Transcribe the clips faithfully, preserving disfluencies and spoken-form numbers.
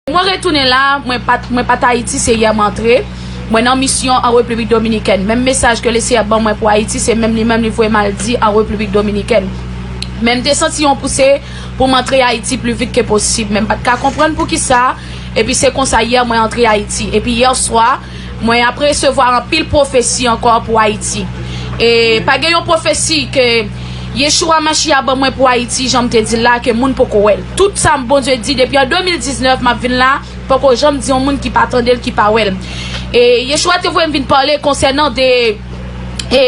Mwen retounen la, mwen pa t, mwen pa t Ayiti, se yè m antre. Mwen nan misyon an Repiblik Dominikèn. Menm mesaj ke Lesenyè ban mwen pou Ayiti, se menm li menm li voye m al di an Repiblik Dominikèn. Men m te santi yon pouse pou m antre Ayiti pli vit ke posib. Men m pa t ka konprann poukisa. Epi se konsa yè mwen antre Ayiti. Epi yè swa, mwen ap resevwa anpil pwofesi ankò pou Ayiti. E pa gen yon pwofesi ke Yeshua Mashiach ban mwen pou Ayiti, jan m te di l la, ke moun poko wè l. Tout sa Bondye di depi an de mil diznèf, m ap vin la, poko janm di yon moun ki pa tande l, ki pa wè l. E Yeshua te voye m vin pale konsènan de e,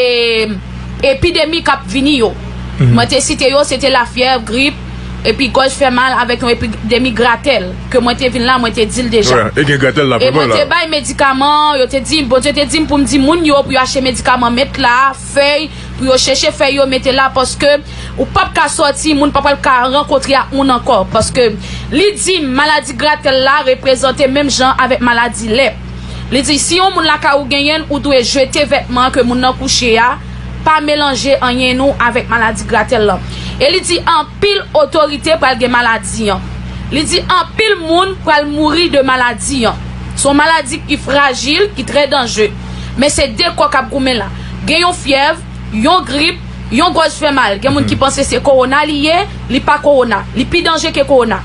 epidemi k ap vini yo. Mwen te site yo, se te lafyèv, grip, epi gòj fè mal avèk yon epidemi gratèl. Ke mwen te vin la, mwen te di l deja. Wè, e gen gratèl la, e mwen te bay medikaman, yo te di, Bondye te di m pou m di moun yo pou yo achte medikaman menthe la, fèy, pou yo chèche fèy yo mete la, paske ou p ap ka sòti, moun pa pral ka rankontre ak moun ankò. Paske li di m, maladi gratèl la reprezante menm jan avèk maladi lèp. Li di, si yon moun lakay ou genyen l, ou dwe jete vètman ke moun nan kouche a, pa melanje anyen nou avèk maladi gratèl lan. E li di, anpil otorite pral gen maladi an. Li di, anpil moun pral mouri de maladi an. Se yon maladi ki frajil, ki trè danjre. Men se de kò k ap goumen la. Gen yon fyèv, yon grip, yon gòj fè mal. Gen moun ki panse se kowona li ye, li pa kowona. Li pi danje ke kowona.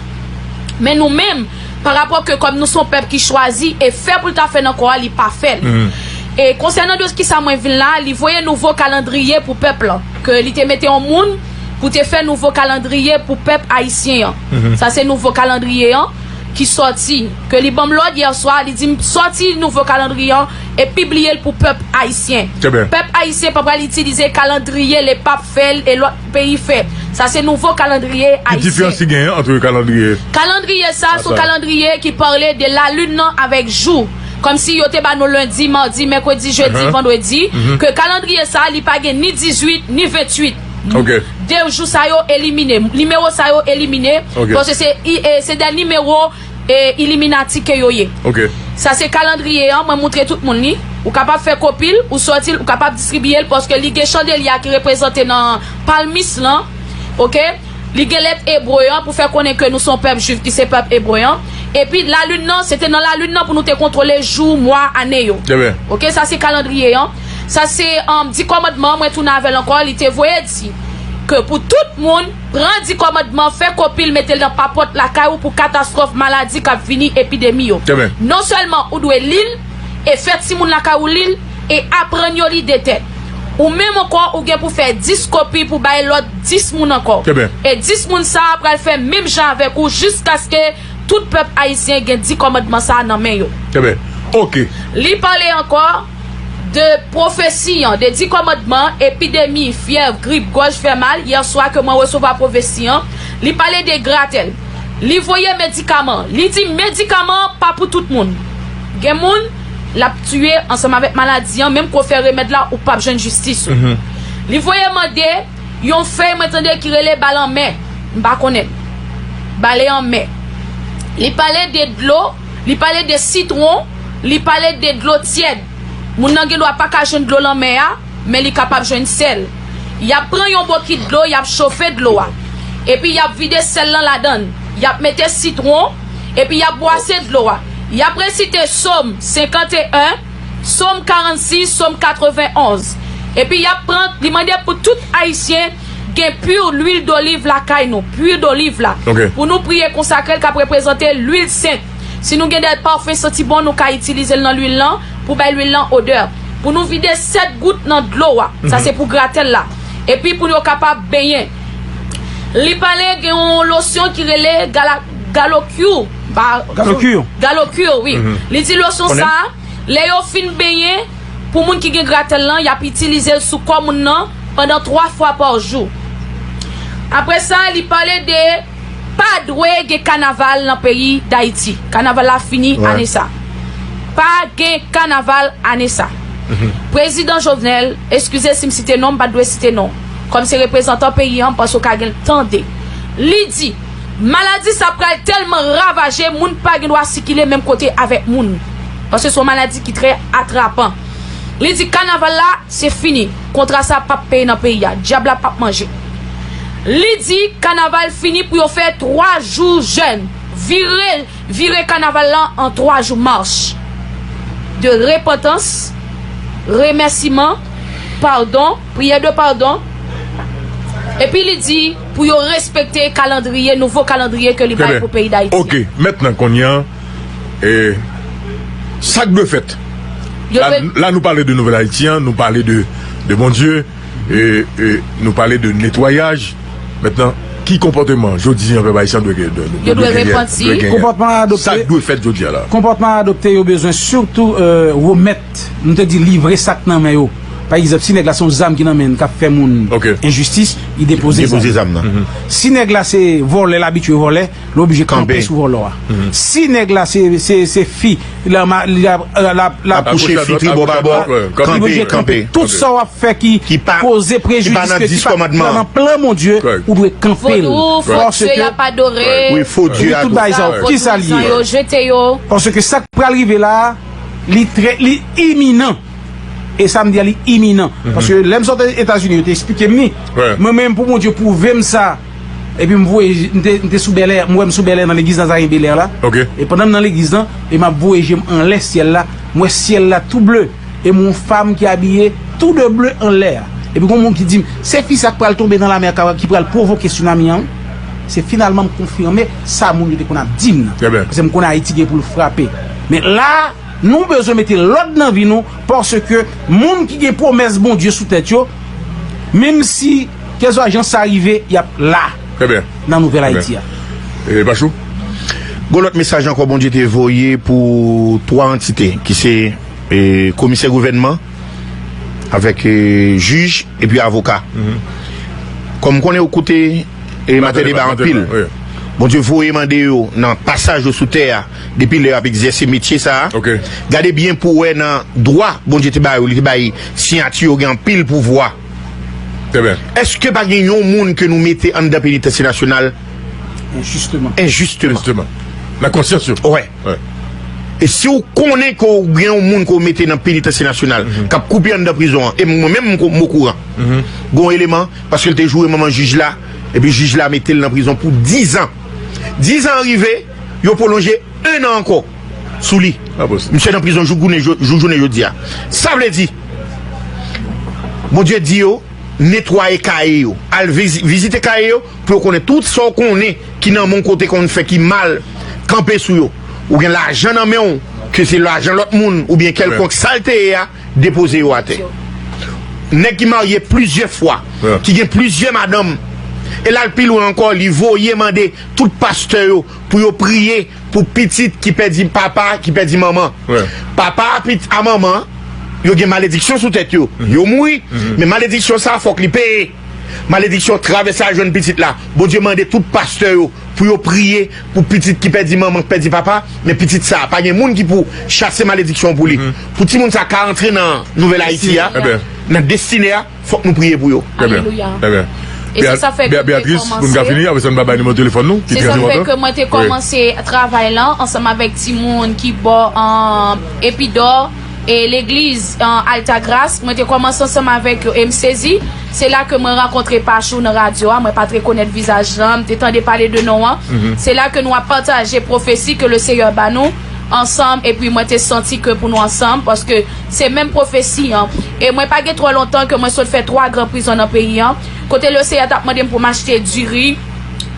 Men nou menm, pa rapò ke kòm nou se yon pèp ki chwazi e fè pou l ta fè nan kò a, li pa fè l. E konsènan de kisa mwen vin la, li voye nouvo kalandriye pou pèp lan. Ke li te mete yon moun pou te fè nouvo kalandriye pou pèp ayisyen an. Sa se nouvo kalandriye an ki sòti. Ke li ban m lòd yè swa, li di m sòti nouvo kalandriye an e pibliye l pou pèp ayisyen. Pèp ayisyen pa pral itilize kalandriye lepap fè l e lòt peyi fè. Sa se nouvo kalandriye ayisyen. Ki diferans ki genyen ant kalandriye? Kalandriye sa, se yon kalandriye ki pale de lalin nan avèk jou. Kòmsi yo te ba nou lendi, madi, mèkredi, jedi, vandredi. Ke kalandriye sa, li pa gen ni dizuit, ni venntuit. De jou sa yo elimine. Nimewo sa yo elimine. Paske se, e, se de nimewo e Illuminati ke yo ye. Sa se kalandriye an, mwen moutre tout moun li. Ou kapab fè kopi l, ou sòti l, ou kapab distribiye l, paske li gen chandelye a ki reprezante nan palmis lan. Oke? Li gen lèt ebre an pou fè konnen ke nou se yon pèp jwif ki se pèp ebre an. Epi lalin nan, se te nan lalin nan pou nou te kontwole jou, mwa, ane yo. Oke, sa se kalandriye an. Sa se, um, di kòmandman an, mwen tounen avè l ankò, li te voye di ke pou tout moun, pran di kòmandman, fè kopi l, mete l nan papòt lakay ou pou katastwòf, maladi k ap vini, epidemi yo. Non sèlman ou dwe li l, e fè timoun lakay ou li l, e aprann yo li de tèt. Ou menm ankò, ou gen pou fè dis kopi pou bay lòt dis moun ankò. E dis moun sa a pral fè menm jan avèk ou jiskaske tout pèp ayisyen gen di kòmandman sa a nan men yo. Li pale ankò de pwofesi an, de di kòmandman, epidemi, fyèv, grip, gòj fè mal, yè swa ke mwen resevwa pwofesi an, li pale de gratèl. Li voye medikaman. Li di medikaman an pa pou tout moun. Gen moun, l ap tiye ansanm avèk maladi an, menm ke w fè remèd la, ou p ap jwenn jistis ou. Li voye mande yon fèy mwen tande ki rele balanmè. M pa konnen. Bale anmè. Li pale de dlo, li pale de sitwon, li pale de dlo tyèd. Moun nan gen dwa pa ka jwenn dlo lanmè a, men li kapab jwenn sèl. Y ap pran yon bokit dlo, y ap chofe dlo a. Epi y ap vide sèl lan ladan l. Y ap mete sitwon, epi y ap bwase dlo a. Y ap resite Sòm senkanteyen, Sòm karannsis, Sòm katrevenonz. Epi y ap pran, li mande pou tout Ayisyen gen pur lwil doliv lakay nou, pur doliv la. Pou nou priye konsakre l k ap reprezante lwil sent. Si nou gen de pafen santi bon, nou ka itilize l nan lwil lan pou bay lwil lan odè. Pou nou vide sèt gout nan dlo a. Sa se pou gratèl la. Epi pou yo kapab benyen. Li pale gen yon losyon ki rele gala, galokyou. Galokyou. Galokyou, wi. Li di losyon sa a, lè yo fin benyen, pou moun ki gen gratèl lan, y ap itilize l sou kò moun nan pandan twa fwa pa jou. Apre sa, li pale de pa dwe gen kanaval nan peyi Dayiti. Kanaval la fini ane sa. Pa gen kanaval ane sa. Prezidan Jovenel, eskize si m site non, m pa t dwe site non. Kòm se reprezantan peyi an, m panse w ka gen l tande. Li di, maladi sa pral tèlman ravaje, moun pa gen dwa sikile menm kote avèk moun. Paske se yon maladi ki trè atrapan. Li di kanaval la, se fini. Kontra sa p ap peye nan peyi a. Dyab la p ap manje. Li di kanaval fini pou yo fè twa jou jèn. Vire vire kanaval lan an twa jou, mach de repantans, remèsiman, padon, priyè de padon. Epi li di pou yo respekte kalandriye, nouvo kalandriye ke li bay pou peyi Dayiti. Ok, mentnan kounye a, e, sa k dwe fèt? La, la nou pale de Nouvèl Ayiti an, nou pale de, de Bondye, e, e, nou pale de netwayaj. Mentnan, ki konpòteman jodi an pèp ayisyen dwe gen? Yo dwe repanti. Konpòtman adopte. Sa k dwe fèt jodi a la? Konpòtman adopte yo bezwen sitou, e, remèt, nou te di livre sa k nan men yo. Pa egzanp, si nèg la se yon zam ki nan men l k ap fè moun enjistis, li depoze zam nan. Si nèg la se vòlè, l abitye vòlè, li oblije kanpe sou vòlò a. Si nèg la se, se, se fi, l ap, l ap, l ap, l ap kouche fi tribò pa bò, kanpe, kanpe. Tout sa w ap fè ki poze prejidis, ke ki pa nan plan Bondye, ou dwe kanpe l. Paske wi, fo dye a tou. Tout bagay sa yo, ki sa l ye? Paske sa k pral rive la, li trè, li iminan. E sa m di a, li iminan. Paske lè m sot Etazini, yo te eksplike m li. Mwen menm, pou Bondye pwouve m sa, epi m voye, m te, m te sou Bèlè, m wè m sou Bèlè nan legliz Nazaren Bèlè la. E pandan m nan legliz lan, e m ap voye je m anlè syèl la, m wè syèl la tou ble. E m wè yon fanm ki abiye tou de ble anlè a. Epi gon moun ki di m, se fi sa k pral tonbe nan lamè a, ki pral pwovoke tsunami an, wi. Se finalman m konfime sa moun yo te konn ap di m nan. Paske m konnen Ayiti gen pou l frape. Men la, nou bezwen mete lòd nan vi nou, paske moun ki gen pwomès Bondye sou tèt yo, menm si kèlkeswa jan sa rive, y ap la nan Nouvèl Ayiti a. E, Pachou? Gon lòt mesaj ankò Bondye te voye pou twa antite, ki se, e, komisè gouvènman, avèk, e, jij, epi avoka. Kòm m konnen ou koute, e, Matè Deba anpil. Bondye voye mande yo nan pasaj yo sou tè a, depi lè y ap egzèse metye sa a. Gade byen pou w wè nan dwa Bondye te ba yo, li te bay siyati yo gen anpil pouvwa. Èske pa gen yon moun ke nou mete anndan penitansye nasyonal enjisteman? Enjisteman. Nan konsyans yo. Wè. E si w konnen ke w gen yon moun ke w mete nan penitansye nasyonal, k ap koupe anndan prizon an, e mwen menm m ko-, m okouran. Gon eleman, paske l te joure manman jij la, epi jij la mete l nan prizon pou dizan. Dizan an rive, yo pwolonje en an ankò sou li. Misye nan prizon jouk jounen jo-, jouk jounen jodi a. Sa vle di, Bondye di yo, netwaye kaye yo. Al vizi-, vizite kaye yo pou yo konnen tout sa w konnen ki nan men w ke w te konn fè ki mal, kanpe sou yo. Ou gen lajan nan men w, ke se lajan lòt moun oubyen kèlkonk sa l te ye a, depoze yo atè. Nèg ki marye plizyè fwa, ki gen plizyè madanm, e l al pi lwen ankò, li voye mande tout pastè yo pou yo priye pou pitit ki pèdi papa, ki pèdi manman. Papa a pit-, a manman, yo gen malediksyon sou tèt yo. Yo mouri, men malediksyon sa a fòk li peye. Malediksyon travèse al jwenn pitit la. Bondye mande tout pastè yo pou yo priye pou pitit ki pèdi manman, ki pèdi papa, men pitit sa a, pa gen moun ki pou chase malediksyon pou li. Pou timoun sa a ka antre nan Nouvèl Ayiti a, nan destine a, fòk nou priye pou yo. Alelouya. E se sa fè ke m te kòmanse. Se sa fè ke mwen te kòmanse travay lan ansanm avèk timoun ki bò, um, Epidò e legliz, um, Alta Gras. Mwen te kòmanse ansanm avèk yo e m sezi. Se la ke mwen rankontre Pachou nan radyo a. Mwen pa t rekonèt vizaj lan. M te tande pale de non an. Se la ke nou ap pataje pwofesi ke Leseyè ba nou ansanm. Epi mwen te santi ke pou nou ansanm, paske se menm pwofesi an. E mwen pa gen twò lontan ke mwen sot fè twa gran prizon nan peyi an, kote Leseyè t ap mande m pou m achte diri,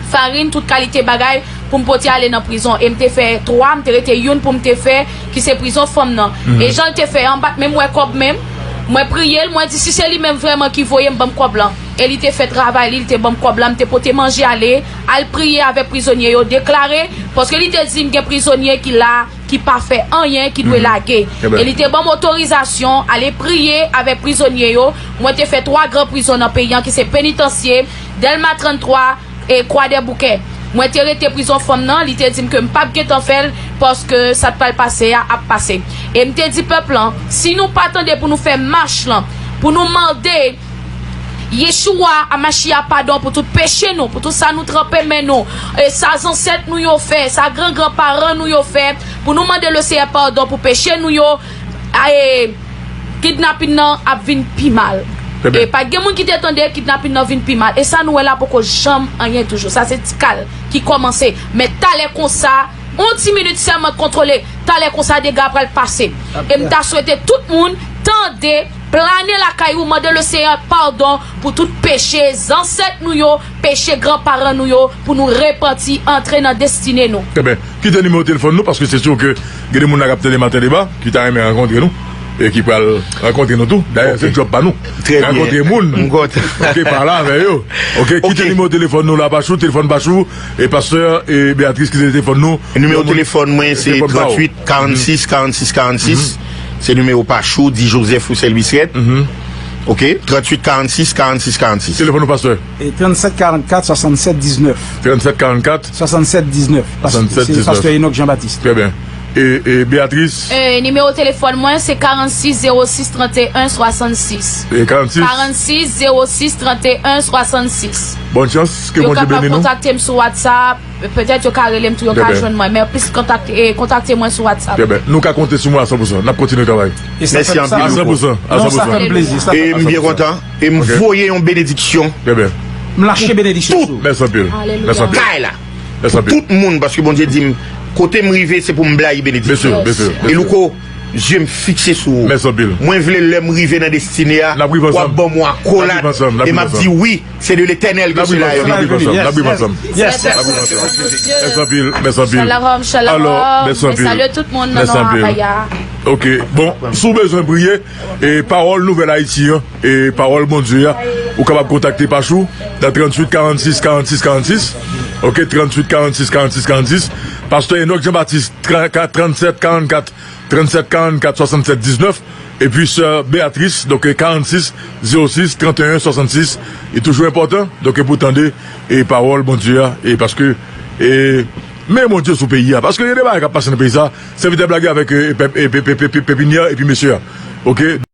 farin, tout kalite bagay pou m pote ale nan prizon. E m te fè twa, m te rete youn pou m te fè, ki se prizon fanm nan. E jan l te fè an, m pa t menm wè kòb menm. Mwen priye l, mwen di, si se li menm vrèman ki voye m, ban m kòb lan. E li te fè travay li, li te ban m kòb lan, m te pote manje ale, al priye avèk prizonye yo, deklare, paske li te di m gen prizonye ki la, ki pa fè anyen, ki dwe lage. E li te ban m otorizasyon ale priye avèk prizonye yo. Mwen te fè twa gran prizon nan peyi an, ki se Penitansye, Dèlma tranntwa e Kwadèboukè. Mwen te rete prizon fanm nan, li te di m ke m p ap gentan fè l, paske sa t pral pase a ap pase. E m te di pèp lan, si nou pa tande pou nou fè mach lan, pou nou mande Yeshua Amashia padon pou tout peche nou, pou tout sa nou tranpe men nou, e sa zansèt nou yo fè, sa gran gran paran nou yo fè, pou nou mande Leseyè padon pou peche nou yo, a, e kidnapin nan ap vin pi mal. E pa gen moun ki te tande kidnapin nan vin pi mal. E sa nou wè la poko janm anyen toujou. Sa se ti kal ki kòmanse. Men talè konsa, yon ti minit sèlman kontwole, talè konsa dega pral pase. E m ta swete tout moun tande, plane lakay ou, mande Lesenyè padon pou tout peche zansèt nou yo, peche granparan nou yo, pou nou repanti, antre nan destine nou. Trè byen. Kite nimewo telefòn nou, paske se si ke gen de moun la k ap tande Maten Deba, ki ta renmen rankontre nou, e ki pral rankontre nou tou. Dayè, se djòb pa nou. Trè byen. Rankontre moun. M kontan. Ok, pale avè yo. Ok, kite nimewo telefòn nou la, Pachou, telefòn Pachou, e pastè, e Beatrice, kite telefòn nou. Nimewo telefòn mwen, se tranntuit karannsis karannsis karannsis. Se nimewo Pachou, di Joseph Roussel Bisret. Ok, tranntuit karannsis karannsis karannsis. Telefòn nou, pastè. E trannsèt karannkat swasannsèt diznèf. Trannsèt karannkat. Swasannsèt diznèf. Pas-, swasannsèt diznèf. Se pastè Enoch Jean-Baptiste. Trè byen. E, e Beatrice? E, nimewo telefòn mwen, se karannsis zewo sis tranteyen swasannsis. E karannsis? Karannsis zewo sis tranteyen swasannsis. Bòn chans, ke Bondye beni nou. Yo kapab kontakte m sou WhatsApp, petèt yo ka rele m tou, yo ka jwenn mwen, men plis kontakte, e, kontakte mwen sou WhatsApp. Trè byen. Nou ka konte sou mwen a san pou san. N ap kontinye travay. Mèsi anpil, Louko. A san pou san, a san pou san. Non, sa fè m plezi, sa fè m plezi. E m byen kontan. E m voye yon benediksyon. Trè byen. M lache benediksyon sou ou. Mèsi anpil. Alelouya. Mèsi anpil. Kay la. Mèsi anpil. Tout moun, paske Bondye di m, kote m rive, se pou m blayi benediksyon. Byen si, byen si, byen si. E Louko, zye m fikse sou ou. Mèsi anpil. Mwen vle lè m rive nan destine a, w ap ban m yon akolad, e m ap di wi, se de Letènèl ke sela est venu. N ap viv ansanm, n ap viv ansanm. Mèsi anpil, mèsi anpil. Shalom, shalom. Alò, mèsi anpil. Mwen salye tout moun nan non a Paya. Ok, bon, si w bezwen priye, e pawòl Nouvèl Ayiti an, e pawòl Bondye a, ou kapab kontakte Pachou nan tranntuit karannsis karannsis karannsis. Ok, tranntuit karannsis karannsis karannsis. Pastè Enoch Jean-Baptiste, tra-, ka-, trannsèt karannkat, trannsèt karannkat swasannsèt diznèf. Epi sè Beatrice, donk, karannsis zewo sis tranteyen swasannsis. Li toujou enpòtan, donk, pou tande, e pawòl Bondye a, e paske, e, men Bondye sou peyi a. Paske gen de bagay k ap pase nan peyi sa, sèvitè blage avèk, e, pèp, e, pe-, pe-, pe-, pe-, pepinyè epi mesye a. Ok?